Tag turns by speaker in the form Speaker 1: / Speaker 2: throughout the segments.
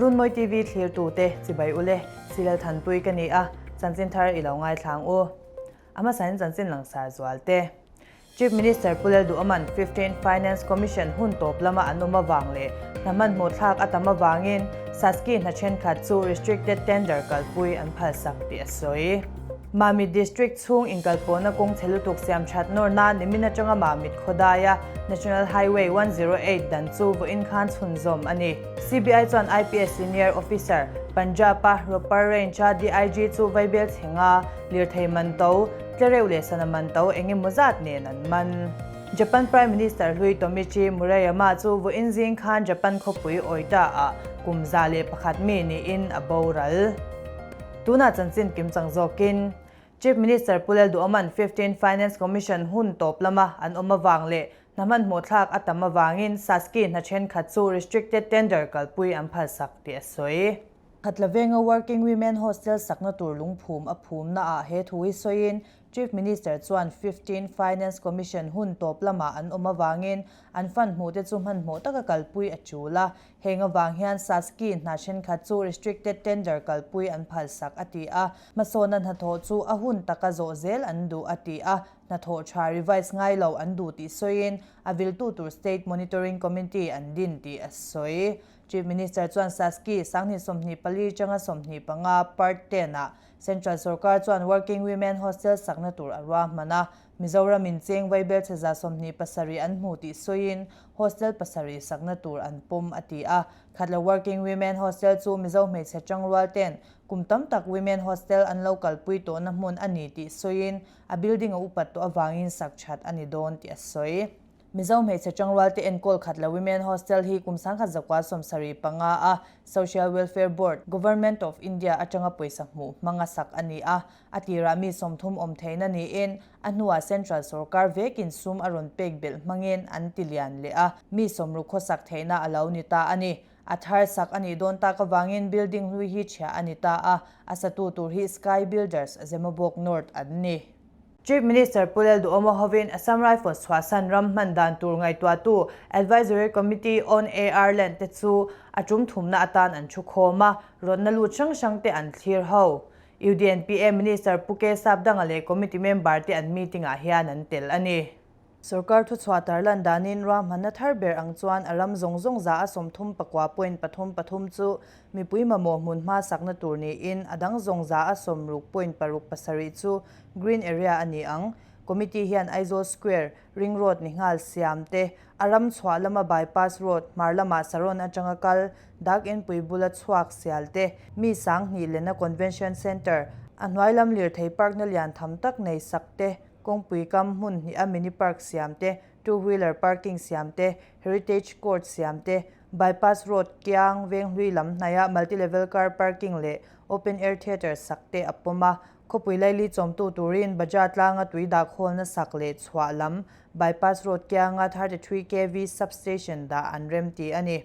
Speaker 1: Runmawi TV thlirtute chibai ule Silal Thanpui ka ni a, chanchin thar i lo ngaithlang u. A hmasain chanchin langsar zual te. Chief Minister Pu Lalduhawma'n Fifteenth Finance Commission hun tawp lama an awm avang leh hna hmanhmawh thlak a tam avangin Saski hna thenkhat chu restricted tender kalpui an phalsak tih a sawi. Mamit District chhung inkalpawhna kawng chhe lutuk siam that nawr nan nimin atanga Mamit khawdaia National Highway 108 dan chu vawiin khan chhunzawm a ni. CBI chuan IPS Senior Officer, Punjab-a Ropar Range-a DIG chu vaibel chhe nga, lirthei man to, tlereuh leh sana man to eng emaw zat nen an man. Japan Prime Minister hlui Tomichi Murayama chu vawiin zing khan Japan khawpui Oita-ah kum 101 mi niin a boral. Tunah chanchin kimchang zawkin Chief Minister Pu Lalduhawma'n Fifteenth Finance Commission hun tawp lama an awm avang leh hna hmanhmawh thlak a tam avangin Saski hna thenkhat chu restricted tender kalpui an phalsak tih a sawi. Khatlavenga Working Women Hostel sakna tur lungphum a phumnaah he thu hi sawiin Chief Minister chuan Fifteenth Finance Commission hun tawp lamah an awm avangin an fund hmuhte chu hmanhmawh taka kalpui a tul a. Heng avang hian Saski hna thenkhat chu restricted tender kalpui an phalsak a ti a. Hmasawna hnathawh chu a hun taka zawh zel an duh a ti a. Hnathawh tha revise ngai lo an duh tih sawiin a viltu tur State Monitoring Committee an din tih a sawi. Chief Minister chuan Saski 2024 tanga 25 Part 10 ah Central Sorkar chuan Working Women Hostel sakna tur a ruahman a, Mizoram in cheng vaibelchhe 27 an hmu tih sawiin hostel pasarih sakna tur an pawm a ti a. Khatla Working Women Hostel chu Mizo hmeichhe tangrual ten kum tam tak Women Hostel an lo kalpui tawhna hmun a ni tih sawiin a building a upat tawh avangin sak that a ni dawn tih a sawi. Mizo hmeichhe tangrualte enkawl khat lo Women Hostel hi kum 1975 a Social Welfare Board, Government of India atanga pawisa hmuh hmanga sak a ni a. A tirah mi 30 awm theihna niin a hnuah Central sorkar vekin sum a rawn pek belh hmangin an ti lian leh a, mi 60 khawsak theihna a lo ni ta a ni. A thar sak a nih dawn tak avangin building hlui hi chhia a ni ta a, a satu tur hi Sky Builders, Zemabawk North an ni. Chief Minister Pu Lalduhawma hovin Assam Rifles chhuahsan ram hman dan tur ngaihtuahtu Advisory Committee on AR Land te chu a tum thumna atan an thu khawm a, rawtna lut hrang hrang te an thlir ho. UDNPA Minister Pu K Sapdanga leh Committee member te an meeting ah hian an tel a ni. Sorkar thuchhuah tarlan danin ruahmanna thar ber ang chuan a ram zawng zawng 39.33 chu mipui mamawh hmun hma sakna tur niin a dang zawng 60.67 chu green area a ni ang. Committee hian Aizawl Square, Ring Road ni nghal siam te, a ram chhuah lama bypass road, hmar lamah Saron atanga kal, Dak Inpui bula chhuak sial te, mi 2000 lena Convention Centre, a hnuai lam lirthei park na lian tham tak nei sak te, Kawngpui kam hmun hnih a mini park siam te, two wheeler parking siam te, heritage court siam te, bypass road kiang venghlui lam hnaia multi level car parking leh open air theatre sak te a pawm a. Khawpui laili chawmtu turin Baja tlanga tui dah khawlna sak leh chhuah lam bypass road kianga 33 kv substation dah an rem ti a ni.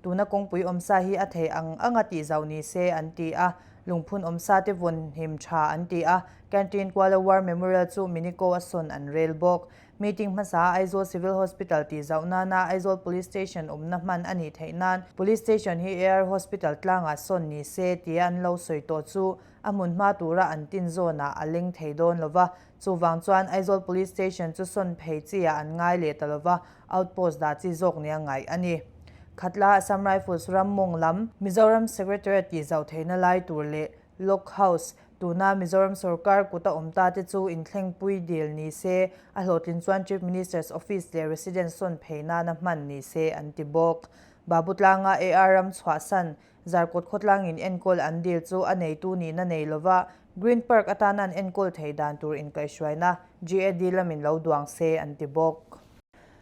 Speaker 1: Tuna kawngpui awmsa hi a thei ang anga tih zauh ni se an ti a, lungphun awmsa te vawn him tha an ti a, Canteen Kuala War Memorial chu Minico a sawn an rel bawk. Meeting hmasa Aizawl Civil Hospital tih zauh nana Aizawl Police Station awmna hman a nih theih nan Police Station hi AR Hospital tlangah sawn ni se tia an lo sawi tawh chu a hmun hma tura an tin zawnah a leng thei dawn lova, chuvang chuan Aizawl Police Station chu sawn phei chi ah an ngai leh ta lova, Outpost dah chi zawk nia ngaih a ni. Khatla Assam Rifles ram mawng lam, Mizoram Secretariat tih zauh theihna lai tur leh Lock House, tuna Mizoram sorkar kut a awm ta te chu inthlengpui dil ni se, a hlawhtlin chuan Chief Minister's Office leh Residence sawn phei nana hman ni se an ti bawk. Babutlanga AR ram chhuahsan Zarkawt khawtlangin enkawl an dil chu a neitu nihna nei lova Green Park atana an enkawl thei dan tur inkaihhruaina GAD lamin lo duang se an ti bawk.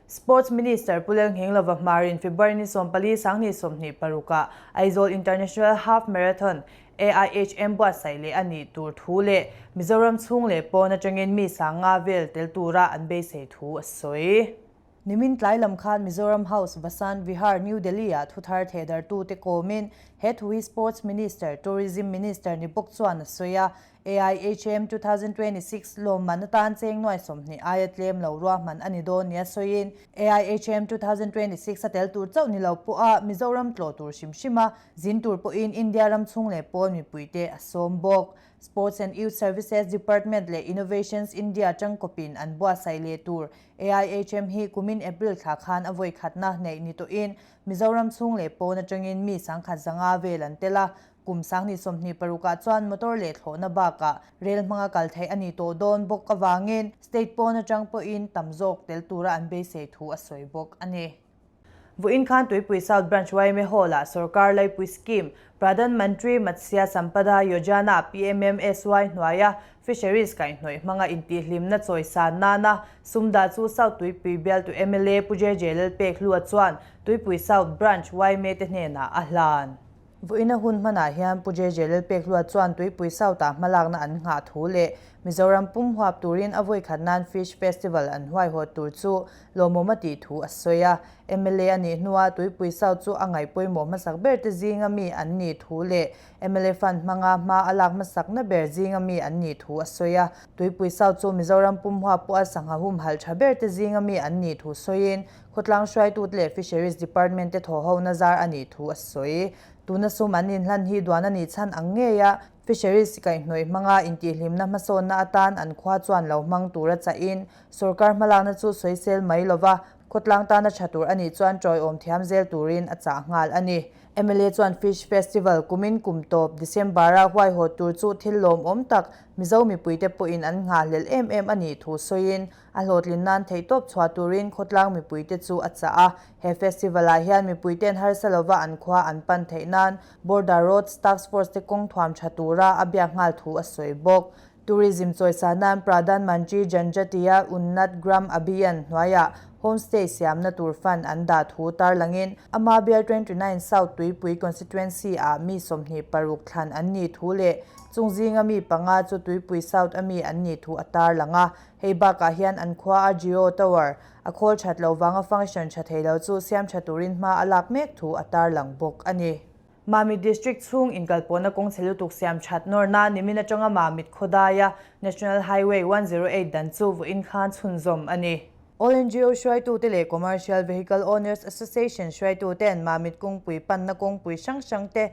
Speaker 1: Sports Minister Pu Lelnghenglova Hmarin February ni 14 2026 ah Aizawl International Half Marathon, AIHM, buatsaih leh a nih tur thu leh Mizoram chhung leh pawn atangin mi 5000 vel tel tura an beisei thu a sawi. Nimin tlai lam khan Mizoram House, Vasant Vihar, New Delhi-ah thuthar thehdartute kawmin he thu hi Sports Minister, Tourism Minister ni bawk chuan a sawi a. AIHM 2026 lawmman atan cheng nuai 20 aia tlem lo ruahman a ni dawn nia sawiin AIHM 2026 a tel tur chauh ni lo pawha Mizoram tlawh tur hrim hrim a, zin tur pawhin India ram chhung leh pawn mipuite a sawm bawk. Sports and Youth Services Department leh Innovations India tangkawpin an buatsaih leh tur AIHM hi kumin April thla khan a vawi khatna neih ni tawhin Mizoram chhung leh pawn atangin mi sangkhat zanga vel an tel a, kum 2026 ah chuan motor leh thlawhna bakah rel hmanga kal theih a ni tawh dawn bawk avangin state pawn atang pawhin tam zawk tel tura an beisei thu a sawi bawk a ni. Vawiin khan Tuipui South Branch yma Hall-ah Sorkar Laipui Scheme, Pradhan Mantri Matsya Sampada Yojana, PMMSY, hnuaia Fisheries kaihhnawih hmanga intihhlimna chawisan nana sum dah chu South Tuipui bialtu mla Pu JJ Lalpekhlua chuan Tuipui South Branch yma te hnenah a hlan. Vawiina hun hmanah hian Pu JJ Lalpekhlua chuan Tuipui South-ah hmalakna an nghah thu leh Mizoram pum huap turin a vawikhat nan Fish Festival an huaihawt tur chu lawmawm a tih thu a sawi a. Mla a nih hnuah Tuipui South chu a ngaih pawimawh hmasak ber te zinga mi an nih thu leh mla Fund hmanga hma a lak hmasakna ber zinga mi an nih thu a sawi a. Tuipui South chu Mizoram pum huap pawha sangha humhalh tha ber te zinga mi an nih thu sawiin Khawtlang hruaitute leh Fisheries Department te thawhhona zar a nih thu a sawi. Tuna sum an inhlan hi duan a nih chhan ang ngei a, Fisheries kaihhnawih hmanga intihhlimna hmasawnna atan an khua chuan lo hmang tura chahin sawrkar hmalakna chu sawisel mai lova khawtlang tana tha tur a nih chuan tawiawm thiam zel turin a chah nghal a ni. Mla chuan Fish Festival kumin kum tawp December-a huaihawt tur chu thil lawmawm tak Mizo mipuite pawhin an nghahhlelh em em a nih thu sawiin A hlawhtlin nan theihtawp chhuah turin khawtlang mipuite chu a chah a. He festival-ah hian mipuite'n harsa lova an khua an pan theih nan Border Roads Task Force te kawng thuam tha tura a biak nghal thu a sawi bawk. Tourism chawisa nan Pradhan Mantri Janjatiya Unnat Gram Abhiyan hnuaiah homestay siamna tur fund an dah thu tarlangin ama bial 29 South Tuipui Constituency-ah mi 26 thlan an nih thu leh chung zinga mi panga chu Tuipui South a mi an nih thu a tarlang a. Hei bakah hian an khua a Jio Tower a khawl that loh vanga function tha thei lo chu siam tha turin hma a lak mek thu a tarlang bawk a ni. Mamit District chhung inkalpawhna kawng chhe lutuk siam that nawrna nimin atanga Mamit khawdaia National Highway 108 dan chu vawiin khan chhunzawm a ni. All NGO hruaitute leh Commercial Vehicle Owners Association hruaituten Mamit kawngpui panna kawngpui hrang hrangte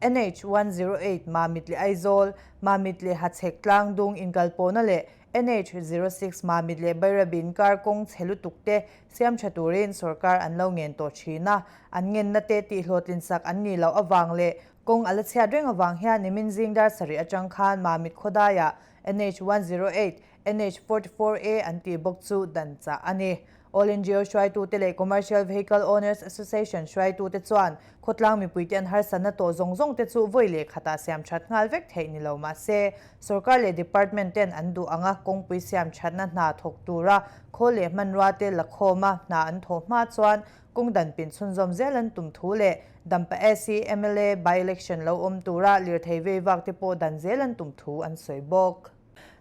Speaker 1: NH 108 Mamit leh Aizawl, Mamit leh Hachhek tlangdung inkalpawhna leh NH 06 Mamit leh Bairabi inkar kawng chhe lutuk te siam tha turin sorkar an lo ngen tawh thin a, an ngenna te tihhlawhtlin sak an nih loh avang leh kawng a la chhiat reng avang hian nimin zing dar sarih atang khan Mamit khawdaiah NH 108, NH 44 A an tih bawk chu dan chah a ni. All NGO hruaitute leh Commercial Vehicle Owners Association hruaitute chuan khawtlang mipuite an harsatna tawh zawng zawng te chu vawi leh khatah siam that nghal vek theih ni lo mah se, sorkar leh department ten an duh anga kawngpui siam thatna hna thawk tura khawl leh hmanrua te la khawma hna an thawh hma chuan kawng dan pin chhunzawm zel an tum thu leh Dampa AC, mla by-election lo awm tura lirthei vei vak te pawh dan zel an tum thu an sawi bawk.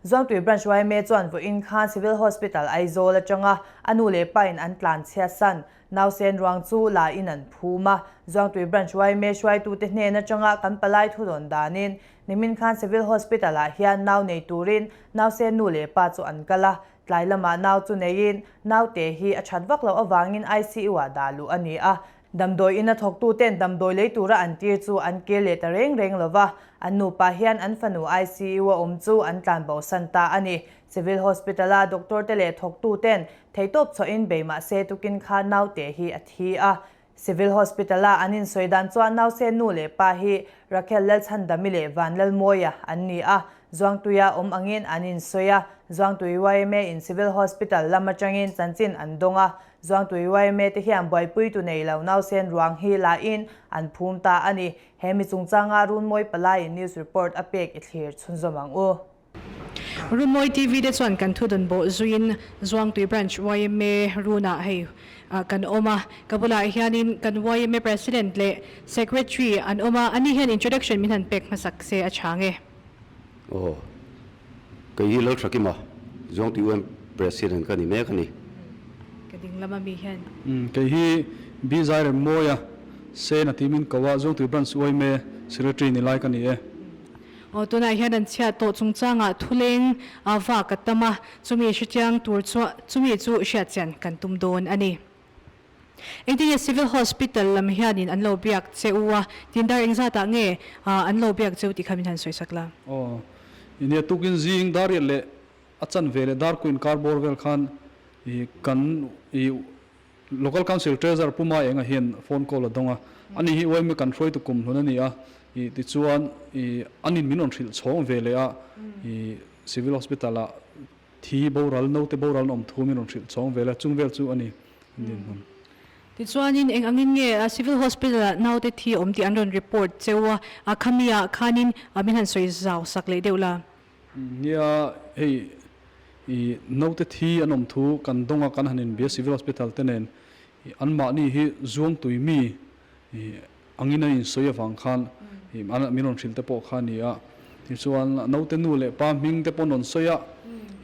Speaker 1: Zuangtui Branch yma chuan vawiin khan Civil Hospital Aizawl atanga a nu leh pa in an tlan chhiat san nausen ruang chu la in an phum a. Zuangtui Branch yma hruaitute hnen atanga kan palai thudawn danin nimin khan Civil Hospital ah hian nau nei turin nausen nu leh pa chu an kal a. Tlai lamah nau chu neiin naute hi a that vak loh avangin ICU ah dah luh a ni a. Damdawi ina thawktuten damdawi lei tura an tir chu an kir leh ta reng reng lo va, an nupa hian an fanu ICU a awm chu an tlan bosan ta a ni. Civil Hospital-a doctor te leh thawktuten theihtawp chhuahin bei mah se tukin kha naute hi a thi a. Civil Hospital-a an insawi dan chuan nause nu leh pa hi Rakhel Lalchhandami leh Vanlalmawia an ni a, Zuangtuia awm angin an insawi a, Zuangtui yma in Civil Hospital lam atangin chanchin an dawng a, Zuangtui yma te hian buaipuitu nei lo nausen ruang hi la in an phum ta a ni. He mi chungchanga Runmawi Palaiin news report a pek i thlir chhunzawm ang u.
Speaker 2: Runmawi TV te chuan kan thu dawn bawh zuiin Zuangtui Branch yma runah hei kan awm a, ka bulah hianin kan yma President leh Secretary an awm a, ani hian introduction min han pek hmasak se a chhang e.
Speaker 3: Aw, kei hi Lalthakima, Zuangtui yma President ka ni mek a ni.
Speaker 2: Ka ding lama mi hian.
Speaker 3: Kei hi B Zairemmawia Sena tih min ko a, Zuangtui Branch yma Secretary ni lai ka ni e.
Speaker 2: Aw, tunah hian an chhiat tawh chungchangah thuleng vak a tam a, chumi hrechiang tur chu chumi chu hriatchian kan tum dawn a ni. Engtinge Civil Hospital lam hianin an lo biak che u a, tin dar engzatah nge an lo biak che u tih kha min han sawi sak la.
Speaker 3: Aw, nia tukin zing dar riat leh a chan ve leh dar kuin kar bawr vel khan i kan i Local Council Treasurer Pu Ma Enga hian phone call a dawng a, ani hi yma kan hruaitu kum hlun a ni a, i tichuan i anin min rawn hrilh chhawng ve leh a, i Civil Hospital ah thi boral, naute boral an awm thu min rawn hrilh chhawng ve leh a, chung vel chu a ni an dinhmun.
Speaker 2: Tichuanin eng angin nge Civil Hospital ah naute thi awm tih an rawn report cheu a, a khami ah khanin min han sawi zau sak leh deuh la.
Speaker 3: Nia, hei i naute thi an awm thu kan dawnga kan han inbia Civil Hospital te nen i anmahni hi zuangtui mi i angin an insawi avang khan i min rawn hrilh te pawh kha a ni a. Tichuan naute nu leh pa hming te pawh an rawn sawi a,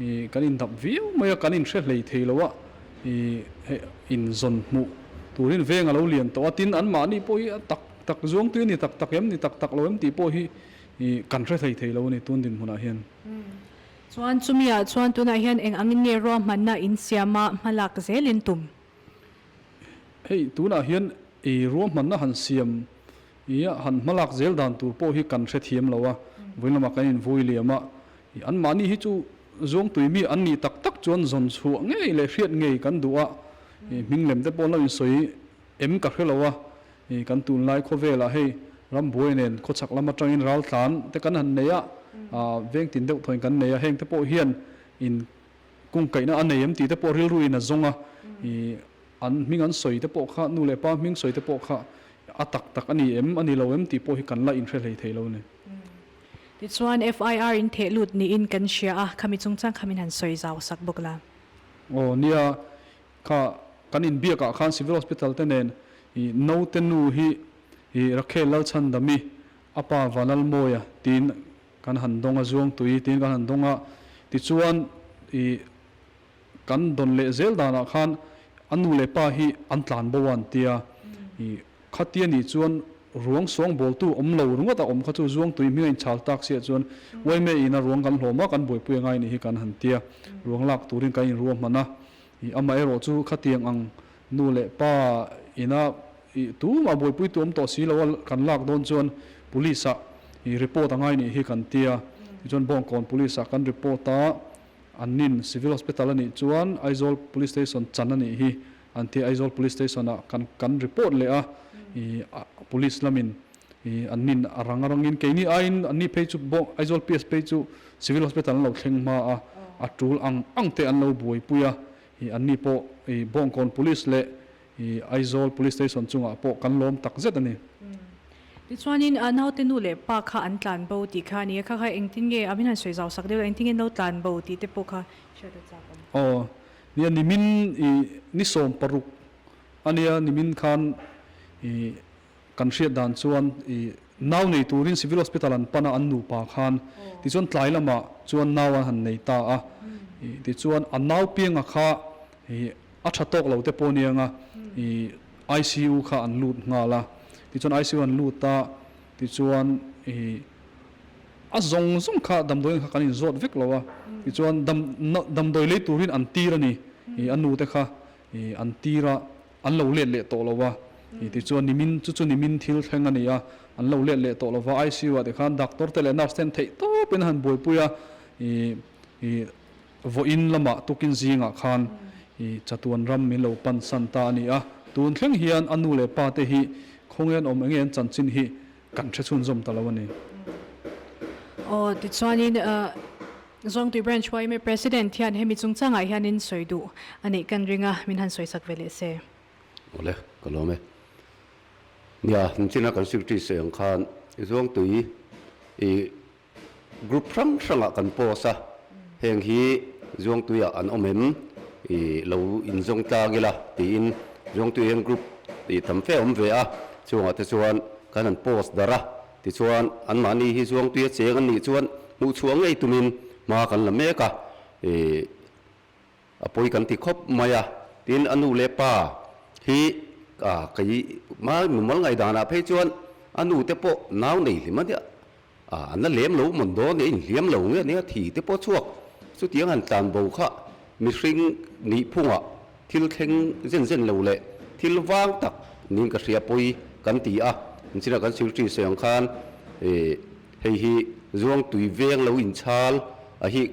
Speaker 3: i kan indap viau mai a, kan inhre hlei thei lo a, i hei inzawn hmuh turin veng a lo lian tawh a, tin anmahni pawh hi a tak tak zuangtui a ni tak tak em ni tak tak lo em tih pawh hi I kan hre thei thei lo a ni tun dinhmunah hian.
Speaker 2: Chuan chumiah chuan tunah hian eng angin nge ruahmanna in siama hmalak zelin tum?
Speaker 3: Hei tunah hian i ruahmanna han siam i han hmalak zel dan tur pawh hi kan hre thiam lo a, vawiin lamah kan invui liam a, i anmahni hi chu zuangtui mi an nih tak tak chuan zawn chhuah ngei leh hriat ngei kan duh a, i hming lem te pawh an lo insawi em ka hre lo a, I kan tunlai khawvelah hei rambuai nen khawchhak lam atangin raltlan te kan han nei a, veng tin deuh thawin kan nei a, heng te pawh hian in kungkaihna a nei em tih te pawh rilru in a zawng a, i an hming an sawi te pawh kha nu leh pa hming sawi te pawh kha a tak tak a ni em a ni lo em tih pawh hi kan la inhre hlei thei lo a ni.
Speaker 2: Tichuan FIR in theh lut niin kan hria a, khami chungchang kha min han sawi zau sak bawk la.
Speaker 3: Aw nia, Kha kan inbiakah khan Civil Hospital te nen i naute nu hi i Rakhel Lalchhandami a pa Vanlalmawia tiin kan han dawng a, Zuangtui tiin kan han dawng a, tichuan i kan dawn leh zel danah khan a nu leh pa hi an tlan bo a an tia, i Khatia nih chuan ruang sawngbawltu awm lo ringawt a awm kha chu Zuangtui hming a inchhal tak siah chuan Uaime ina ruang kan hlawm a, kan buaipui a ngai nih hi kan han tia. Ruang lak turin kan inruahman a, i amaherawh chu khatiang ang nu leh pa ina i tumah buaipuitu awm tawh si lo a kan lak dawn chuan Police ah i report a ngai nih hi kan tia. Tichuan Bawngkawn Police ah kan report a, annin Civil Hospital a nih chuan Aizawl Police Station chan a nih hi An ti Aizawl Police Station ah kan kan report leh a, i Police lamin i an nin a rang a rangin keini aiin an ni phei chu bawk Aizawl PS phei chu Civil Hospital an lo thleng hma a, a tul ang ang te an lo buaipui a, i an ni pawh i Bawngkawn Police leh i Aizawl Police Station chungah pawh kan lawm tak zet a ni.
Speaker 2: Tichuanin naute nu leh pa kha an tlan bo tih kha a ni a, kha kha engtin nge a min han sawi zau sak deuh la, engtin nge an lo tlan bo tih te pawh kha hriat a chak awm.
Speaker 3: Aw, Nia nimin i ni 16 a nia nimin khan i kan hriat dan chuan i nau nei turin Civil Hospital an pan a an nupa khan tichuan tlai lamah chuan nau an han nei ta a i tichuan a nau pianga kha i a tha tawk lo te pawh aniang a i ICU kha an lut nghal a tichuan ICU an lut a tichuan i A zawng zawng kha damdawiin kha kan inzawt vek lo a, tichuan dam damdawi lei turin an tir a ni, i a nute kha i an tir a, an lo let leh tawh lo a, i tichuan nimin chu chu nimin thil thleng a ni a, an lo let leh tawh lo va, ICU ah te khan doctor te leh nurse ten theih tawpin a han buaipui a, i i vawiin lamah tukin zingah khan i chatuan ram min lo pan san ta a ni a, tun thleng hian a nu leh pa te hi khawnge an awm enge an chanchin hi Kan hre chhunzawm ta lo a ni.
Speaker 2: Aw, tichuanin Zawngtui Branch yma President hian hemi chungchangah hianin sawi duh a neih kan ring a, min han sawi sak ve leh se.
Speaker 4: Awle, ka lawm e. Nia, nichina kan Secretary sawi ang khan Zawngtui i Group hrang hrangah kan post a, heng hi Zuangtuiah an awm em i lo inzawng tlang ila tiin Zuangtui hian group tih tam fe a awm ve a, chungah te chuan kan han post darh a, tichuan anmahni hi Zuangtuia cheng an nih chuan hmuhchhuah ngei tumin hma kan la mek a, i a pawi kan ti khawp mai a. Tin, a nu leh pa hi kei mimal ngaihdanah phei chuan a nu te pawh nau nei hlim a nia, an la lem lo mawn dawn e, inhliam lo nge nia, thi te pawh chhuak. Chutiang han tlan bo kha mihring nihphungah thil thleng zen zen lo leh thil vang tak niin ka hria pawi kan ti a. Inchina kan secretary sawi ang khan hei hi Zuangtui veng lo inchhal a hi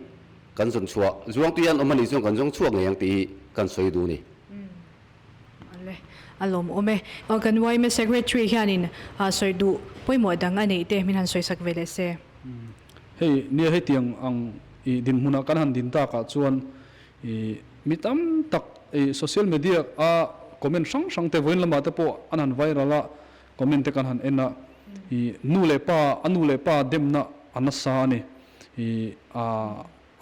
Speaker 4: Kan zawn chhuah zuangtui an awm a nih chuan kan zawng chhuak ngei ang tih hi kan sawi duh a ni.
Speaker 2: Ale, a lawmawm e. Kan yma Secretary hianin sawi duh pawimawh dang a neih te min han sawisak ve leh se.
Speaker 3: Hei nia hetiang ang i dinhmunah kan han din takah chuan i mi tam tak i social media a comment hrang hrang te vawiin lamah te pawh an han viral a, comment te kan han en a, i nu leh pa a nu leh pa demna a nasa a ni. I a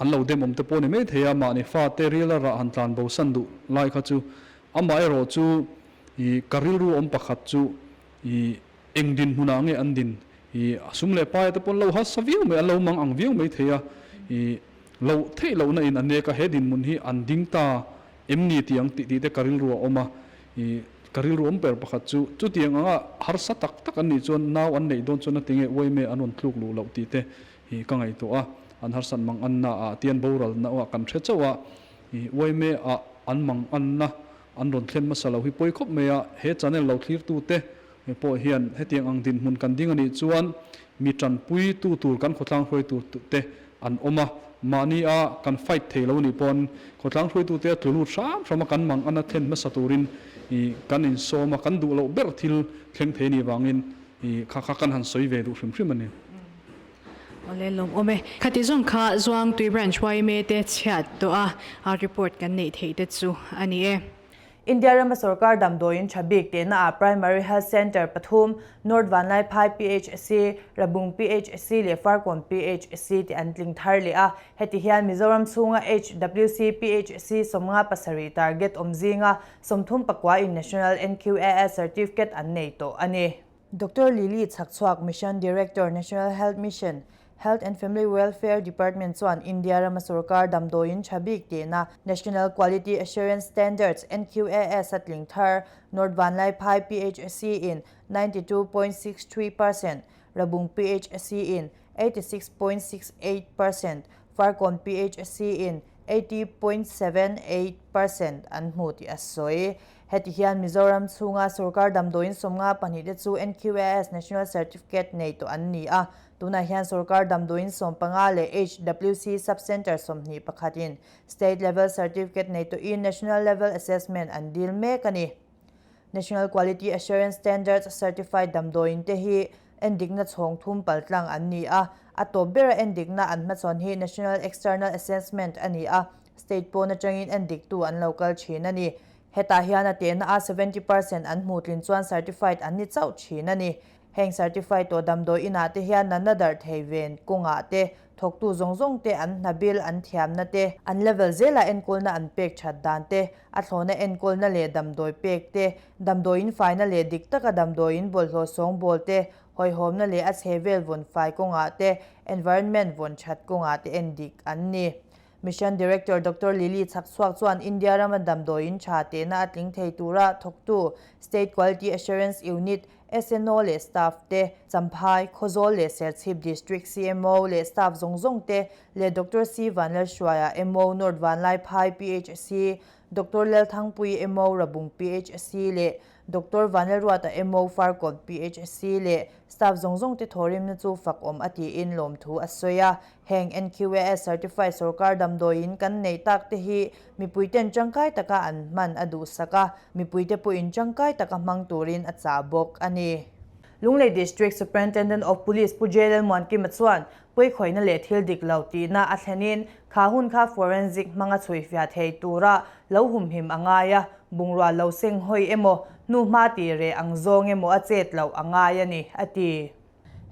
Speaker 3: an lo dem awm te pawh ni mai thei a, mahni fate ril a rah han tlan bo san duh lai kha chu amaherawh chu i ka rilru awm pakhat chu i eng dinhmunah nge an din i a sum leh paia te pawh an lo hasa viau mai an lo mang ang viau mai thei a i loh theih lohna in a nek a he dinhmun hi an ding ta em ni tih ang tih tih te ka rilru a awm a i ka rilru awm ber pakhat chu chutiang anga harsa tak tak an nih chuan nau an neih dawn chuan a tinge uaime an rawn tluk luh loh tih te Hi ka ngaihtuah a, an harsat mang anna ah tian boralna ah kan hre chauh a, i uaime ah an mang anna an rawn thlen hmasa lo hi pawi khawp mai a, he channel lo thlirtu te pawh hian hetiang ang dinhmun kan ding a nih chuan mi tanpui tu tur kan khawtlang hruaitu te an awm a, mahni a kan fight thei lo nih pawn khawtlang hruaitu te a tlu lut hram hram a kan mang anna thlen hmasa turin i kan insawm a, kan duh loh ber thil thleng thei a nih vangin i kha kha kan han sawi ve duh hrim hrim a ni.
Speaker 2: Awle lawmawm e. Khati zawng kha Zuangtui Branch yma te chhiat tawh a report kan neih theih te chu a ni e.
Speaker 1: India rama sorkar damdawiin tha bik tehna ah Primary Health Centre pathum, North Vanlaiphai PHC, Rabung PHC leh Farkawn PHC te an tling thar leh a. Heti hian Mizoram chhunga HWC PHC 57 target awm zinga 34 in National NQAS Certificate an nei tawh a ni. Doctor Lily Chhakchhuak, Mission Director, National Health Mission, Health and Family Welfare Department chuan India rama sorkar damdawiin tha bik tihna National Quality Assurance Standards, NQAS, a tling thar North Vanlaiphai PHC in 92.63 percent, Rabung PHC in 86.68 percent, Farkawn PHC in 80.78 percent an hmu tih a sawi. Heti hian Mizoram chhunga sorkar damdawiin 52 te chu NQAS National Certificate nei tawh an ni a, tunah hian sorkar damdawiin 15 leh HWC Sub-Centre 21 in State Level Certificate nei tawhin National Level Assessment an dil mek a ni. National Quality Assurance Standards Certified damdawiin te hi endikna chhawng thum paltlang an ni a, a tawp bera endikna an hmachhawn hi National External Assessment a ni a, State pawn atangin endiktu an lo kal thin a ni. Hetah hian a tehna a 70% an hmuh tlin chuan certified an ni chauh thin a ni. Heng certified tawh damdawi inah te hian natna darh thei ven kawngah te, thawktu zawng zawng te an hna bil an thiamna te, an level zelah enkawlna an pek that dan te, a thlawhna enkawlna leh damdawi pek te, damdawiin faina leh dik taka damdawiin bawlhhlawh sawngbawl te, hawihhawmna leh a chhe vel vawn fai kawngah te, environment vawn that kawngah te endik an ni. Mission Director Doctor Lily Chhakchhuak chuan India rama damdawiin tha tehna a tling thei tura thawktu State Quality Assurance Unit, SNO leh staff te, Champhai, Khawzawl leh Serchhip District CMO leh staff zawng zawng te leh Doctor C Vanlalhruaia, MO North Vanlaiphai PHC, Doctor Lalthangpui, MO Rabung PHC leh Doctor Vanlalruata MO Farkawn PHC leh staff zawng zawng te thawhrimna chu fak awm a tiin lawmthu a sawi a. Heng NQAS certified sorkar damdawiin kan neih tak te hi mipuiten tangkai taka an hman a duhsak a, mipuite pawhin tangkai taka hmang turin a chah bawk a ni. Lunglei District Superintendent of Police Pu J Lalmuankima chuan pawikhawihna leh thil dik lo tihna a thlenin kha hun kha forensic hmanga chhuihfiah thei tura lo humhim a ngai a, bungrua lo seng hawi emaw, hnuhma tih reh ang zawng emaw a chet loh a ngai a ni, a ti.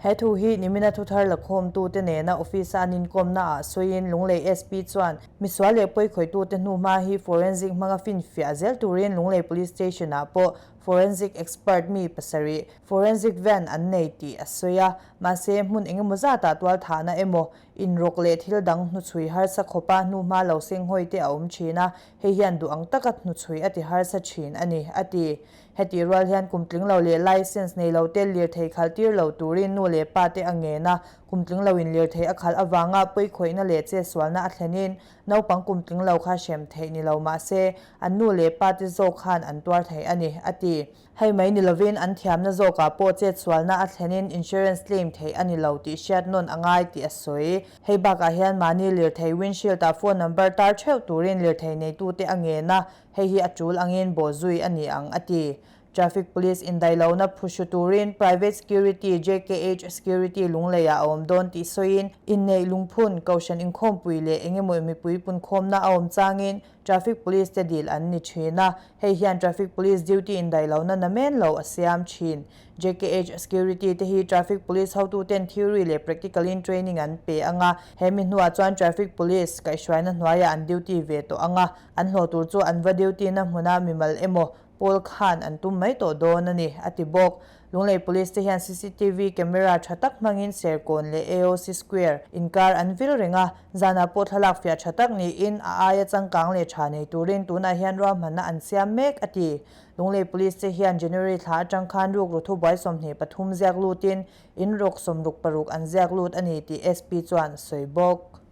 Speaker 1: He thu hi nimina thuthar lakhawmtute nena office-a an inkawmnaah sawiin Lunglei SP chuan misual leh pawikhawitute hnuhma hi forensic hmanga finfiah zel turin Lunglei Police Station-ah pawh. Forensic expert mi pasarih forensic van an nei tih a sawi a, mahse hmun engemaw zatah tualthahna emaw, inrawk leh thil dang hnuchhui harsa khawpa hnuhma lo senghawi te a awm thin a, hei hian duh ang taka hnuchhui a ti harsa thin a ni, a ti. Hetih rual hian kum tling lo leh licence nei lo te lirthei khalh tir lo turin nu leh pa te a ngen a, kum tling loin lirthei a khalh avanga pawikhawihna leh chetsualna a thlenin Naupang kum tling lo kha hrem theih ni lo mah se, an nu leh pa te zawk khan an tuar thei a ni, a ti. Hei mai ni lovin an thiamna zawkah pawh chetsualna a thlenin insurance claim theih a ni lo tih hriat nawn a ngai tih a sawi. Hei bakah hian mahni lirthei windshield-ah phone number tar theuh turin lirthei neitute a ngen a, hei hi a tul angin bawhzui a ni ang, a ti. Traffic Police indaihlohna phuhru turin Private Security JKH Security Lungleiah a awm dawn tih sawiin, inneih lungphun, kohhran inkhawmpui leh eng emaw mipui punkhawmna a awm changin Traffic Police te dil an ni thin a, hei hian Traffic Police duty indaihlohna namen lo a siam thin. JKH Security te hi Traffic Police hotuten theory leh practical in training an pe ang a, he mi hnuah chuan Traffic Police kaihhruaina hnuaiah an duty ve tawh ang a, an hlawh tur chu an va duty na hmuna mimal emaw Pawl khan an tum mai tawh dawn a ni, a ti bawk. Lunglei Police te hian cctv camera tha tak hmangin Serkawn leh AOC Square inkar an vil reng a, zanah pawh thlalak fiah tha tak niin a aia changkang leh tha nei turin tunah hian ruahmanna an siam mek, a ti. Lunglei Police te hian January thla atang khan rukru thubuai 23 ziak lutin in rawk 66 an ziak lut a ni tih SP chuan a sawi bawk.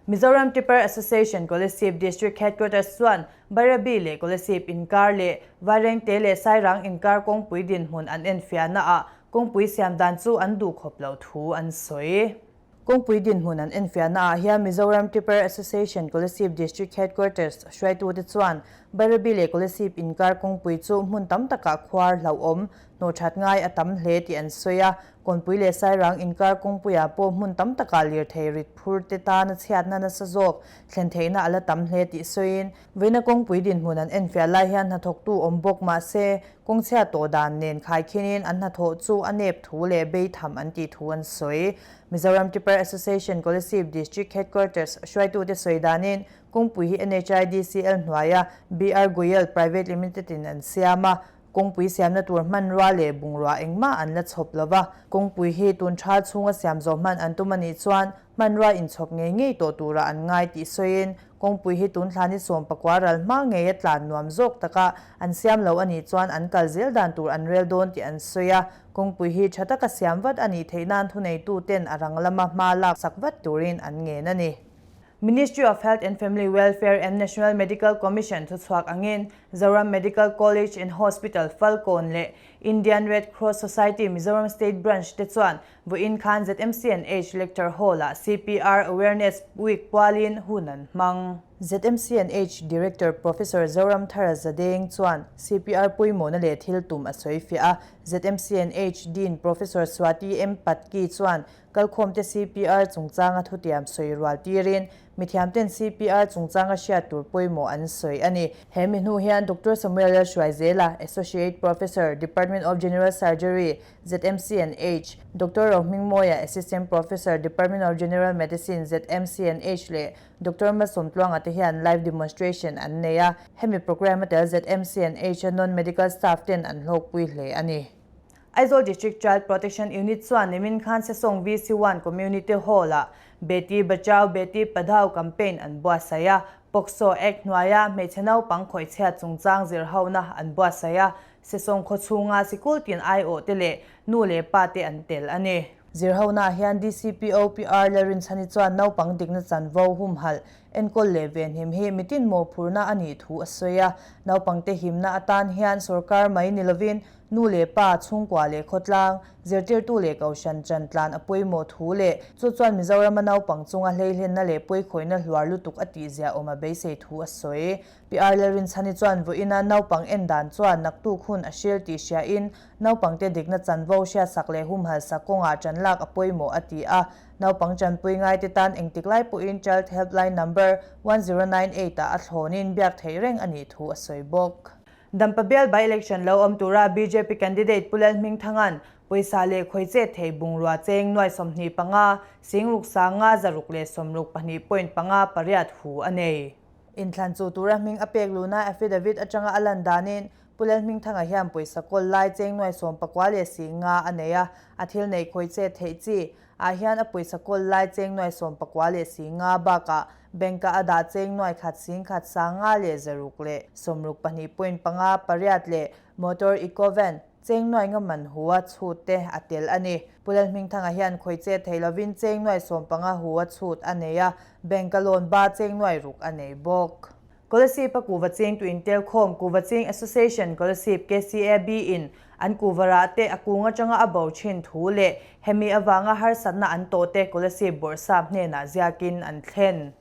Speaker 1: Mizoram Tipper Association Kolasib District Headquarters chuan Bairabi leh Kolasib inkar leh Vairengte leh Sairang inkar kawngpui dinhmun an enfiahna ah kawngpui siam dan chu an duh khawp loh thu an sawi. Kawngpui dinhmun an enfiahna ah hian Mizoram Tipper Association Kolasib District Headquarters hruaitute chuan Bairabi leh Kolasib inkar kawngpui chu hmun tam takah khuar hlauhawm hnawhthat ngai a tam hle tih an sawi a. Kawnpui leh Sairang inkar kawngpuiah pawh hmun tam takah lirthei rit phur te tana chhiatna nasa zawk thlen theihna a la tam hle tih sawiin, vawiina kawngpui dinhmun an enfiah lai hian hnathawktu awm bawk mah se, kawngchhia tawh dan nen khaikhinin an hnathawh chu a nep thu leh beitham an tih thu an sawi. Mizoram Tipper Association Kolasib District Headquarters hruaitute sawi danin kawngpui hi NHIDCL hnuaia BR Goyal Private Limited in an siam a, Kawngpui siamna tur hmanrua leh bungrua engmah an la chhawp lo va, kawngpui hi tun thal chhunga siam zawh hman an tum a nih chuan hmanrua inchhawp ngei ngei tawh tura an ngai tih sawiin kawngpui hi tun thla ni 19 ral hma ngeia tlan nuam zawk taka an siam lo a nih chuan an kal zel dan tur an rel dawn tih an sawi a, kawngpui hi tha taka siam vat a nih theih nan thuneituten a rang lama hma lak sak vat turin an ngen a ni. Ministry of Health and Family Welfare and National Medical Commission thuchhuak angin Zoram Medical College and Hospital Falkawn leh Indian Red Cross Society Mizoram State Branch te chuan vawiin khan ZMCNH Lecture Hall-ah CPR Awareness Week pualin hun an hmang. ZMCNH Director Professor Zoramthara Zadeng chuan CPR pawimawhna leh thil tum a sawi fiah a, ZMCNH Dean Professor Swati M Patki chuan Kalkhawmte CPR chungchanga thutiam sawi rual tirin mithiamten CPR chungchanga hriat tur pawimawh an sawi a ni. He mi hnu hian Doctor Samuel Lalhruaizela, Associate Professor, Department of General Surgery, ZMCNH, Doctor Rohmingmawia, Assistant Professor, Department of General Medicine, ZMCNH leh Doctor Malsawmtluanga te hian live demonstration an nei a. Hemi programme a tel ZMCNH-a non-medical staff ten an hlawkpui hle a ni. Aizawl District Child Protection Unit chuan nimin khan Sesawng VC One Community Hall-ah Beti Bachao Beti Padhao campaign an buatsaih a, POCSO Act hnuaia hmeichhe naupang khawihchhiat chungchang zirhona an buatsaih a, Sesawng khaw chhunga sikul tin aiawhte leh nu leh pa te an tel a ni. Zirhona hian DCPO PR Lalrinchhani chuan naupang dikna chanvo humhalh enkawl leh venhim hi mitin mawhphurhna a nih thu a sawi a, naupangte himna atan hian sorkar mai ni lovin Nu leh pa, chhungkua leh khawtlang, zirtirtu leh kohhran chan tlan a pawimawh thu leh chu chuan Mizorama naupang chunga hleihlenna leh pawikhawihnna hluar lutuk a tihzia awm a beisei thu a sawi. PR Lalrinchhani chuan vawiina naupang en dan chuan naktuk hun a hril tih hriain naupangte dikna chanvo hriatsak leh humhalsak kawngah ṭan lak a pawimawh a ti a. Naupang ṭanpui ngaite tan engtik lai pawhin Child Helpline Number 1098 ah a thlawnin biak theih reng a nih thu a sawi bawk. Dampa bial by-election lo awm tura bjp candidate Pu Lalhmingthanga'n pawisa leh khawiche thei bungrua cheng nuai 25, 60 sanga 162 point panga pariat hu a nei. Inthlan chu tura hming a pek luhna affidavit atanga a lan danin Pu Lalhmingthanga hian pawisa kawl lai cheng nuai 14 leh 50 a nei a, a thil neih khawi chet theih chi ah hian a pawisa kawl lai cheng nuai 14 leh 50 bakah bank a a dah cheng nuai khat 10,000 5 leh 662.58 leh motor Eco Van cheng nuai nga man hu a chhut te a tel a ni. Pu Lalhmingthanga hian khawi chet thei lovin cheng nuai 15 hu a chhut a nei a, bank a loan ba cheng nuai ruk a nei bawk. Kolasib a kuhva ching tu intel khawm Kuhva Ching Association Kolasib, KCAB, in an kuhva rah te a kung atanga a bo thin thu leh hemi avanga harsatna an tawh te Kolasib bawrhsap hnenah ziakin an thlen.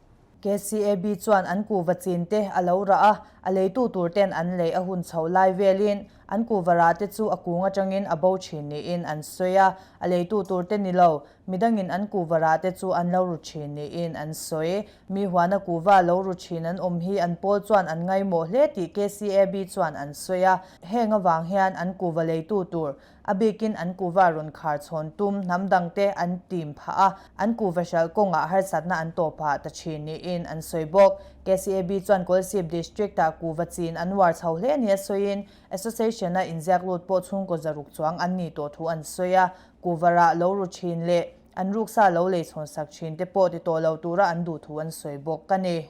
Speaker 1: KCAB chuan an kuhva chin te a lo rah a, a leitu tur ten an lei a hun chho lai velin an kuhva rah te chu a kung atangin a bo thin niin an sawi a, a leitu tur te ni lo Midangin an kuhva rah te chu an lo ru thin niin an sawi. Mi huana kuhva lo ru thin an awm hi an pawl chuan an ngaimawh hle tih KCAB chuan an sawi a. Heng avang hian an kuhva leitu tur, a bikin an kuhva rawn khar chhawn tum hnam dangte an tim phah a, an kuhva hralh kawngah harsatna an tawh phah ta thin niin an sawi bawk. KCAB chuan Kolasib District-ah kuhva chin an uar chho hle nia sawiin Association-a inziak lut pawh chhungkaw zaruk chuang an ni tawh thu an sawi a. Kuvarah lo ru thin leh an ruksa lo lei chhawn sak thin te pawh ti tawh lo tura an duh thu an sawi bawk a ni.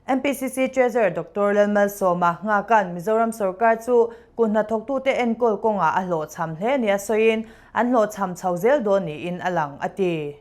Speaker 1: MPCC Treasurer Doctor Lalmalsawma Nghakan Mizoram sorkar chu kut hnathawktute enkawl kawngah a hlawhchham hle nia sawiin an hlawhchham chho zel dawn niin a lang a ti.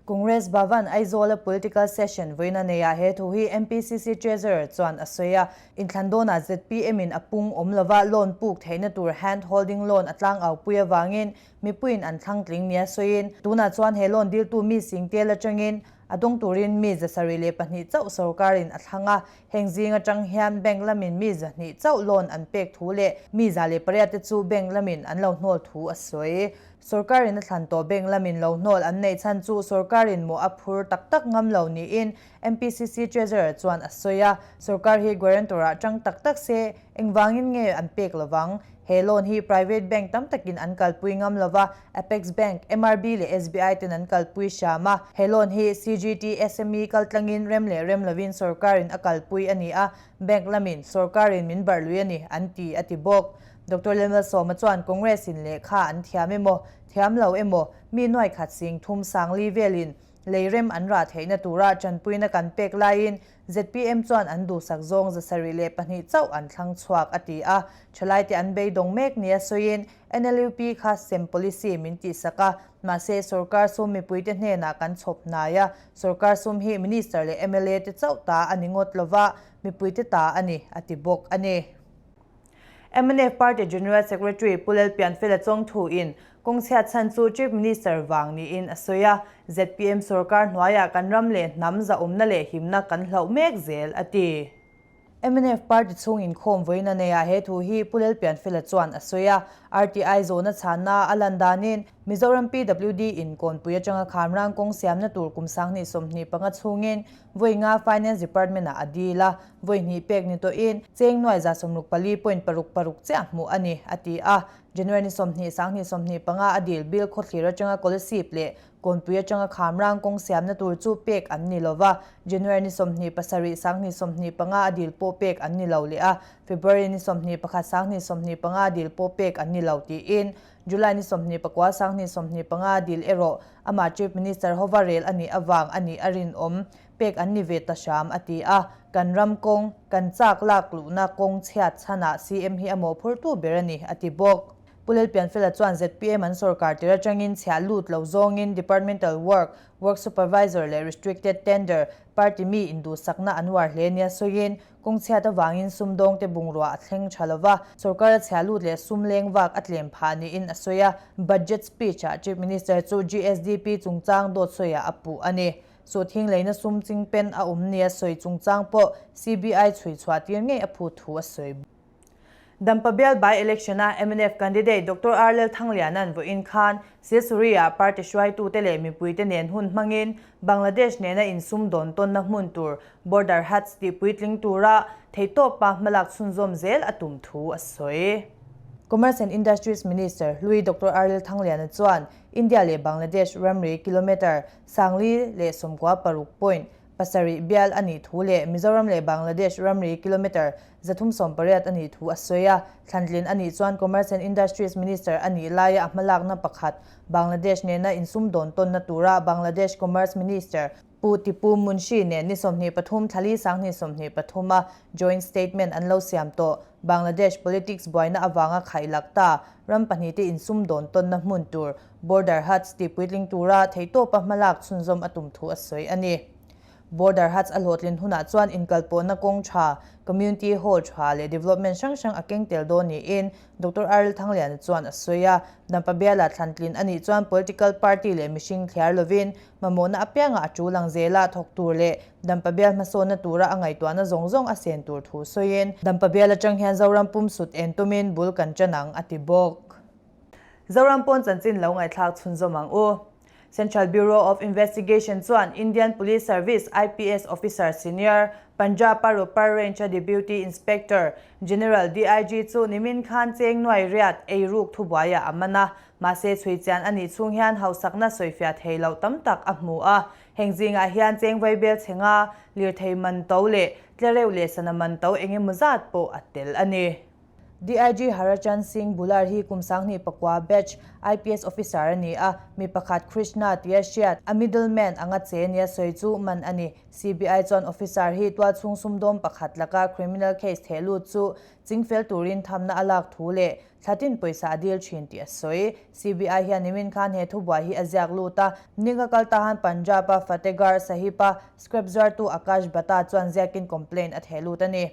Speaker 1: Congress Bhavan Aizawl-a Political Session vawiin a neiah he thu hi MPCC Treasurer chuan a sawi a. Inthlan dawnah zpm in a pung awm lova loan puk theihna tur hand holding loan a tlangau pui avangin mipuiin an thlang tling nia sawiin tunah chuan he loan diltu mi singtel atangin a dawng turin mi 702 chauh sorkarin a thlang a. Heng zing atang hian bank lamin mi 200 chauh loan an pek thu leh mi 108 te chu bank lamin an lo hnawl thu a sawi. Sorkarin a thlan tawh bank lamin lo hnawl an neih chhan chu sorkarin mawh a phur tak tak ngam lo niin MPCC Treasurer chuan a sawi a. Sorkar hi guarantor-ah tang tak tak se engvangin nge an pek lovang? He loan hi private bank tam takin an kalpui ngam lova, Apex Bank, MRB leh SBI ten an kalpui hram a. He loan hi CGT SME kaltlangin rem leh rem lovin sorkarin a kalpui a ni a, bank lamin sorkarin min barh lui a ni an ti a ti bawk. Doctor Lalmalsawma chuan Congress in lehkha an thiam emaw, thiam lo emaw, mi nuai khat 30,000 sangli velin lei rem an rah theihna tura tanpuina kan pek laiin zpm chuan an duhsak zawng 72 chauh an thlang chhuak a ti a. Thalaite an beidawng mek nia sawiin NLUP kha sem policy min tihsak a, mahse sorkar sum mipuite hnenah kan chhawp hnai a, sorkar sum hi minister leh mla te chauh ta a ni ngawt lova, mipuite ta a ni, a ti bawk a ni. Mnf Party General Secretary Pu Lalpianfela Chawngthu in kawngchhiat chhan chu Chief Minister vang niin a sawi a, zpm sorkar hnuaiah kan ram leh hnam zahawmna leh himna kan hlauh mek zel a ti. Mnf Party chhung inkhawm vawiin a neiah he thu hi Pu Lalpianfela chuan a sawi a, RTI zawhna chhanna a lan danin Mizoram PWD in Kawnpui atanga Khamrang kawng siamna tur kum 2025 chhungin Vawi nga Finance Department ah a dil a, vawi hnih pek ni tawhin cheng nuai 66.66 chiah hmuh a ni, a ti a. January ni 20 2025 a dil bill khawthlir atanga Kolasib leh Kawnpui atanga Khamrang kawng siamna tur chu pek an ni lova, January ni 27 2025 a dil pawh pek an ni lo leh a, February ni 21 2025 a dil pawh pek an ni lo tiin July ni 29 2025 dil erawh amah Chief Minister hova rel a nih avang a nih a rinawm pek an ni ve ta hram a ti a. Kan ram kawng, kan chak lak luhna kawng chhiat chhanah CM hi a mawhphurtu ber a ni, a ti bawk. Pu Lalpianfela chuan zpm an sorkar tir atangin chhiah lut lo zawngin Departmental Work, Work Supervisor leh Restricted Tender party mi induhsakna an uar hle nia sawiin Kawng chhiat avangin sumdawngte bungrua a thleng tha lova, sorkar a chhia lut leh sum leng vak a tlem phah niin a sawi a. Budget speech-ah Chief Minister chu GSDP chungchang dawt sawiah a puh a ni. Sawhthing leina sum chingpen a awm nia sawi chungchang pawh CBI chhui chhuah tir ngei a phut thu a sawi. Dampa bial by-election-a mnf candidate Doctor R Lalthangliana'n vawiin khan Silsuri-ah party hruaitute leh mipuite nen hun hmangin Bangladesh nena insum dawn tawnna hmun tur Border Hats tih puitling tura theihtawpa hmalak chhunzawm zel a tum thu a sawi. Commerce and Industries Minister Hlui Doctor R Lalthangliana chuan India leh Bangladesh ramri kilometre 1096 point. Pasarih bial a nih thu leh Mizoram leh Bangladesh ramri kilometre 380 a nih thu a sawi a. Thlantlin a nih chuan Commerce and Industries Minister a nih laia a hmalakna pakhat Bangladesh nena insumdawn tawnna tura Bangladesh Commerce Minister Pu Tipu Munshi nen ni 23 thlali 2023 a joint statement an lo siam tawh. Bangladesh politics buaina avanga khaihlak ta ram pahnihte insumdawn tawnna hmun tur Border Huts tih puitling tura theihtawpa hmalak chhunzawm a tum thu a sawi a ni. Border Huts a hlawhtlin hunah chuan inkalpawhna kawng tha, Community Hall tha leh development hrang hrang a keng tel dawn niin Doctor R Thangliana chuan a sawi a. Dampa biala thlantlin a nih chuan political party leh mihring thliar lovin mamawhna apiangah a tul ang zela thawk tur leh Dampa bial hmasawnna tura a ngaihtuahna zawng zawng a sen tur thu sawiin Dampa bial atang hian Zoram pum sut en tumin bul kan tan ang a ti bawk. Zoram pawn chanchin lo ngaihthlak chhunzawm ang u. Central Bureau of Investigation chuan Indian Police Service, IPS, officer senior, Punjab-a Ropar Range-a Deputy Inspector General, DIG, chu nimin khan cheng nuai riat ei ruk thubuaiah a man a. Mahse chhui chian a nih chhung hian hausakna sawifiah thei loh tam tak a hmu a. Heng zingah hian cheng vaibel chhe nga, lirthei man to leh tlereuh leh sana man to eng emaw zat pawh a tel a ni. DIG Harachan Singh Bhullar hi kum 2009 batch IPS officer a ni a, mi pakhat Krishna tia hriat a middleman anga che nia sawi chu man a ni. CBI chuan officer hi tualchhung sumdawm pakhat laka criminal case theh lut chu chingfel turin thamna a lak thu leh thlatin pawisa a dil thin tih a sawi. CBI hian nimin khan he thubuai hi a ziak lut a, ninga kal tahan Punjab-a Fatehgarh Sahib-a scrap zuartu Akash Bhatta chuan ziakin complaint a theh lut a ni.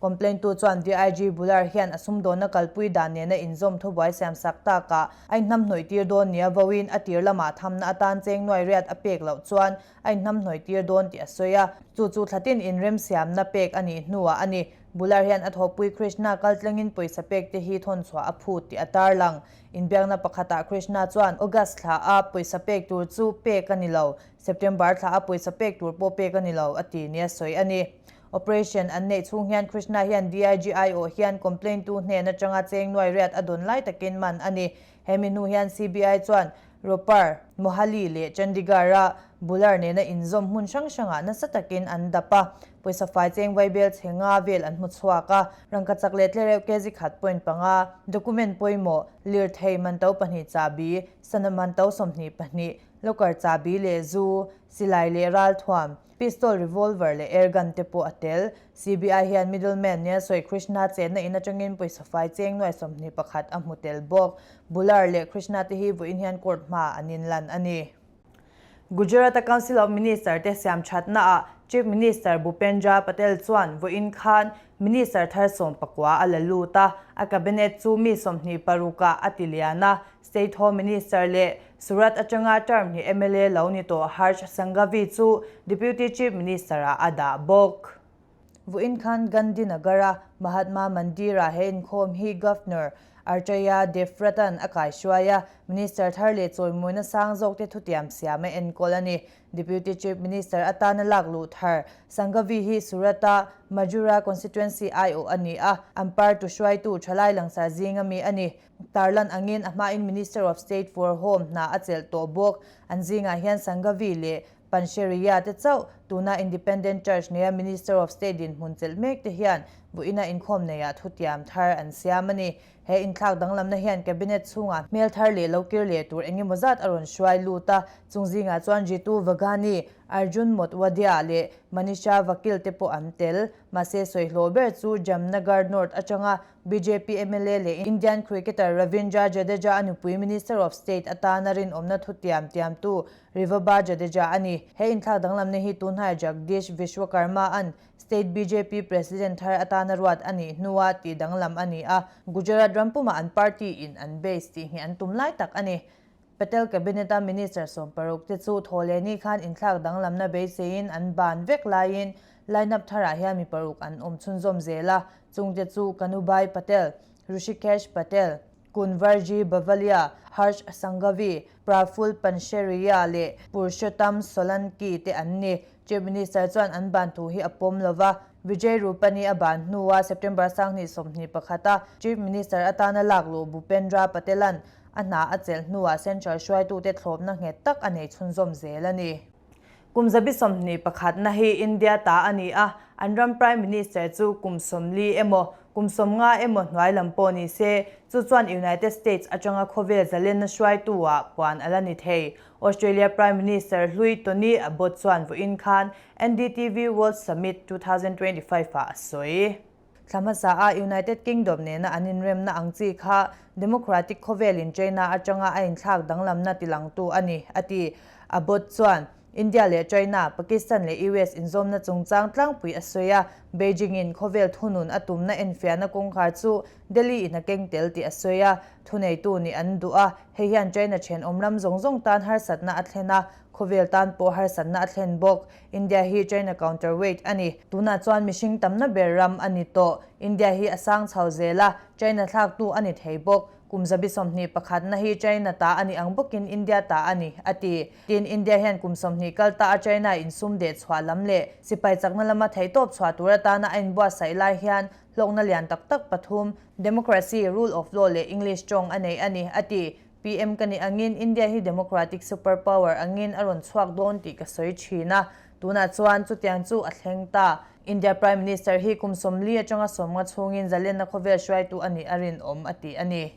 Speaker 1: Complaint tu chuan DIG Bhullar hian a sumdawnna kalpui dan nena inzawm thubuai siam sak takah a inhnamhnawih tir dawn nia vawiin a tir lamah thamna atan cheng nuai riat a pek loh chuan a inhnamhnawih tir dawn tih a sawi a. Chu chu thlatin inremsiamna pek a nih hnuah a ni. Bhullar hian a thawhpui Krishna kaltlengin pawisa pek te hi thawnchhuah a phut tih a tarlang. Inbiakna pakhatah Krishna chuan August thla a pawisa pek tur chu pek a ni lo, September thla a pawisa pek tur pawh pek a ni lo a ti nia sawi a ni. Operation an neih chhung hian Krishna hian DIG aiawh hian complaint tu hnen atanga cheng nuai riat a dawn lai takin man a ni. Hemi hnu hian CBI chuan Ropar, Mohali leh Chandigarh-a Bhullar nena inzawm hmun hrang hrangah nasa takin an dap a, pawisa fai cheng vaibel chhe nga vel an hmu chhuak a, rangkachak leh tlereuh kg khat point panga, document pawimawh, lirthei manto pahnih chahbi, sana manto 22, locker chahbi leh zu, silai leh ralthuam, Pistol, revolver leh air gun te pawh a tel. CBI hian middleman nia sawi Krishna chenna in atangin pawisa fai cheng nuai 21 a hmu tel bawk. Bhullar leh Krishna te hi vawiin hian court hmaah an inlan a ni. Gujarat-a Council of Minister te siam thatnaah Chief Minister Bhupendra Patel chuan vawiin khan Minister thar 19 a la lut a, a cabinet chu mi 26 ah a ti lian a. State Home Minister leh Surat atanga term hnih mla lo ni tawh Harsh Sanghavi chu Deputy Chief Minister-ah a dah bawk. Vawiin khan Gandhinagar-a Mahatma Mandir-ah he inkhawm hi Governor Acharya Devvrat-a'n a kaihruai a, Minister thar leh chawimawina sang zawkte thutiam siam a enkawl a ni. Deputy Chief Minister atana lak luh thar Sanghavi hi Surat-a Majura Constituency aiawh a ni a, an party hruaitu thalai langsar zinga mi a ni. Tarlan angin a hmain Minister of State for Home hna a chelh tawh bawk. An zingah hian Sanghavi leh Pansheriya te chauh tuna Independent Church neia Minister of State dinhmun chelh mek te hian vawiina inkhawm neiah thutiam thar an siam a ni. He inthlak danglamna hian Cabinet chhungah hmel thar leh lo kir leh tur engemaw zat a rawn hruai lut a, chung zingah chuan Jitu Vaghani, Arjun Modhwadia leh Manisha Vakil te pawh an tel. Mahse sawi hlawh ber chu Jamnagar North atanga bjp mla leh Indian cricketer Ravindra Jadeja a nupui Minister of State atana rinawmna thutiam tiamtu Rivaba Jadeja a ni. He inthlak danglamna hi tunhnai Jagdish Vishwakarma-a'n State bjp President thar atana ruat a nih hnua tih danglam a ni a, Gujarat ram pumah an party-in an base tih hi an tum lai tak a ni. Patel Cabinet-a Minister 60 te chu thawhlehni khan inthlak danglamna beiseiin an ban vek laiin line-up tharah hian mi paruk an awm chhunzawm zel a, chungte chu Kanubhai Patel, Rushikesh Patel, Kunvarji Bavalia, Harsh Sanghavi, Praful Pansheriya leh Purushottam Solanki te an ni. Chief Minister chuan an ban thu hi a pawm lo va, Vijay Rupani a ban hnua September 2021 a Chief Minister atana lak luh Bhupendra Patel-a'n a hna a chelh hnuah Central hruaitute thlawpna nghet tak a nei chhunzawm zel a ni. Kum 21 na hi India ta a ni a, an ram Prime Minister chu kum 40 emaw, kum 50 emaw hnuai lam pawh ni se, chu chuan United States atanga khawvel zalenna hruaitu ah puan a la ni thei. Australia Prime Minister hlui Tony Abbott chuan vawiin khan NDTV World Summit 2025 ah a sawi. Thla hmasa a United Kingdom nena an inremna ang chi kha democratic khawvelin China atanga a inthlak danglamna tilangtu a ni, a ti. Abbott chuan India leh China, Pakistan leh US inzawmna chungchang tlangpui a sawi a, Beijing-in khawvel thunun a tumna enfiahna kawngkhar chu Delhi-in a keng tel tih a sawi a, thuneitu nih an duh a, hei hian China thenawm ram zawng zawng tan harsatna a thlen a, khawvel tan pawh harsatna a thlen bawk. India hi China counterweight a ni. Tunah chuan mihring tamna ber ram a ni tawh. India hi a sang chho zel a, China thlaktu a ni thei bawk. Kum 21 na hi China ta a ni ang bawkin India ta a ni, a ti. Tin, India hian kum 20 kal ta a China insum deh chhuah lam leh sipai chakna lama theihtawp chhuah tur atana a inbuatsaih lai hian hlawkna lian tak tak pathum, democracy, rule of law leh English tawng a nei a ni, a ti. PM ka nih angin India hi democratic super power angin a rawn chhuak dawn tih ka sawi thin a, tunah chuan chutiang chu a thleng ta. India Prime Minister hi kum 40 atanga 50 chhungin zalenna khawvel hruaitu a nih a rinawm, a ti a ni.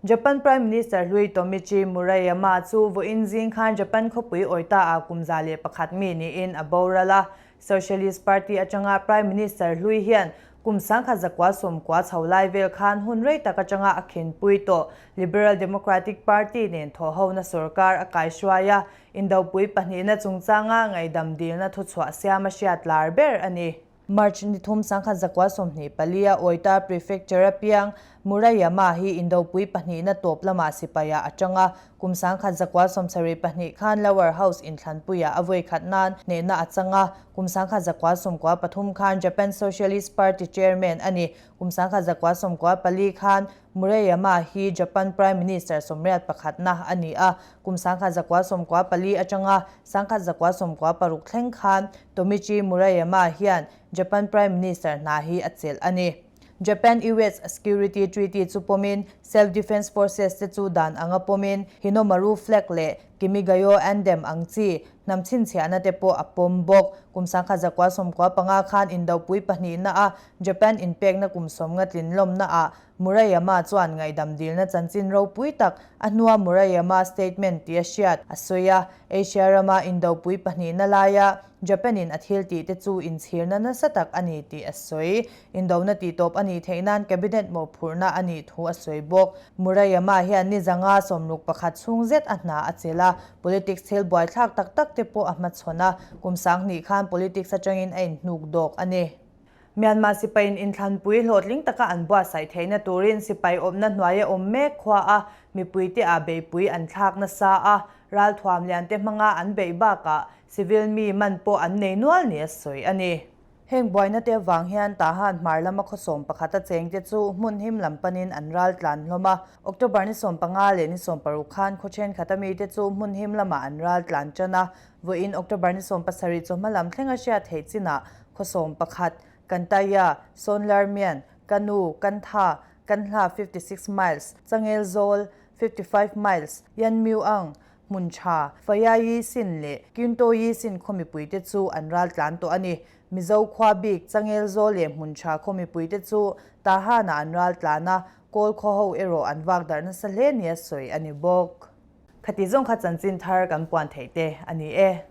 Speaker 1: Japan Prime Minister hlui Tomichi Murayama chu vawiin zing khan Japan khawpui Oita ah kum 101 mi niin a boral a. Socialist Party atanga Prime Minister hlui hian kum 1990 chho lai vel khan hun rei tak atanga a khinpui tawh Liberal Democratic Party nen thawhhona sorkar a kaihruai a, indopui pahnihna chungchanga ngaihdam dilna thuchhuah siam a hriat lar ber a ni. March ni thum 1924 a Oita Prefecture a piang Murayama hi indopui pahnihna tawp lamah sipai-ah a tang a, kum 1972 khan Lower House inthlanpuiah a vawi khat nan hnehna a chang a, kum 1993 khan Japan Socialist Party chairman a ni. Kum 1994 khan Murayama hi Japan Prime Minister 81 na a ni a, kum 1994 atanga 1996 thleng khan Tomichi Murayama hian Japan Prime Minister hna hi a chelh a ni. Japan-US Security Treaty chu pawmin Self-Defense Forces te chu dan anga pawmin Hinomaru Flag leh Kimigayo Anthem ang chi hnam chhinchhiahna te pawh a pawm bawk. Kum 1995 khan indopui pahnihna a Japan inpekna kum 50 tlinlawmna ah Murayama chuan ngaihdam dilna chanchin ropui tak a hnua Murayama Statement tih a hriat a sawi a. Asia rama indopui pahnihna laia Japan-in a thil tih te chu inchhirna nasa tak a ni tih a sawi. Indona tih tawp a nih theih nan Cabinet mawhphurhna a nih thu a sawi bawk. Murayama hian ni zanga 61 chhung zet a hna a chelh a, politics thil buaithlak tak tak te pawh a hmachhawn a, kum 2000 khan politics atangin a inhnuk dawk a ni. Myanmar sipaiin inthlanpui hlawhtling taka an buatsaih theihna turin sipai awmna hnuaia awm mek khua a mipuite ah beihpui an thlak nasa a, ralthuam lian te hmanga an beih bakah civil mi man pawh an nei nual ni a sawi a ni. Heng buaina te avang hian Tahan hmar lama khaw 11 a cheng te chu hmun him lam panin an ral tlan hlawm a. October ni 15 leh ni 16 khan khaw thenkhat ami te chu hmun him lamah an ral tlan tan a. Vawiin October ni 17 chawhma lam thleng a hriat theih chinah khaw 11, Kantaya, Sawnlarmian, Kanu, Kantha, Kanhla 56 miles, Changelzawl 55 miles, Yanmyuang, hmun tha, Fayayi Sin leh Kyuntoyi Sin khaw mipuite chu an ral tlan tawh a ni. Mizo khua bik Changelzawl leh hmun tha khaw mipuite chu Tahan-ah an ral tlan a, Kawl khaw ho erawh an vak darh nasa hle nia sawi a ni bawk. Khati zawng kha chanchin thar kan puan theih te a ni e.